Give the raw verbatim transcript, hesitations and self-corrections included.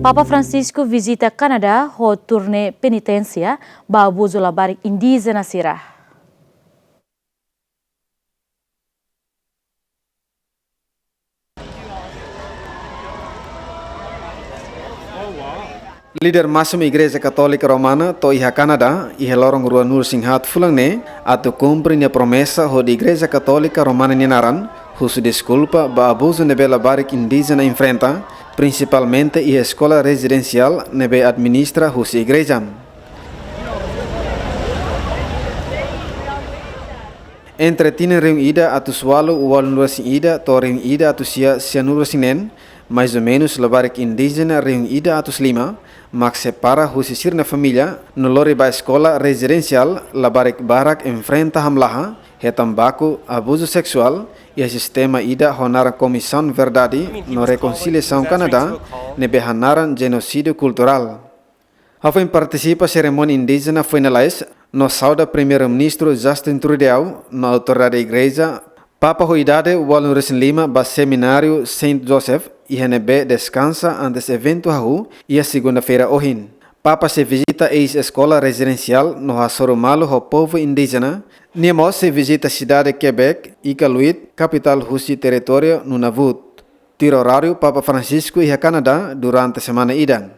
Papa Francisco vizita Kanadá ho turnê peniténsia ba abuzu labarik indíjena sira. Líder másimu Igreja Katólika Romana to'o iha Kanadá, iha loron ruanulu-resin-haat fulan ne'e, atu kumpre nia promesa hodi Igreja Katólika Romana nia naran, husu deskulpa ba abuzu ne'ebé labarik indíjena enfrenta, prinsipalmente iha eskola rezidensiál ne'ebé administra husi igreja. Entre tinan rihun ida atus ualu ualunulu-resin-ida to'o rihun ida atus sia sianulu-resin-neen, mais ou menus labarik indíjena rihun ida atus lima mak separa husi sira-nia família no lori ba eskola rezidensiál. Labarik barak enfrenta hamlaha, hetan baku, abuzu seksuál iha sistema ida ho naran Komisaun Verdade no Rekonsiliasaun Kanadá, ne'ebé hanaran jenosídiu kulturál. Hafoin partisipa serimónia indíjena foin lalais no sauda Primeiru-Ministru Justin Trudeau no autoridade igreja, Papa ho idade ualunulu-resin-lima ba semináriu Saint Joseph, iha ne'ebé deskansa antes eventu hahú, iha segunda-feira ohin. Papa sei vizita eis-eskola rezidensiál no hasoru malu ho povu indíjena. Nia mós sei vizita sidade Quebec, Iqaluit, kapitál husi teritóriu Nunavut. Tuir oráriu Papa Francisco iha Kanadá durante semana ida.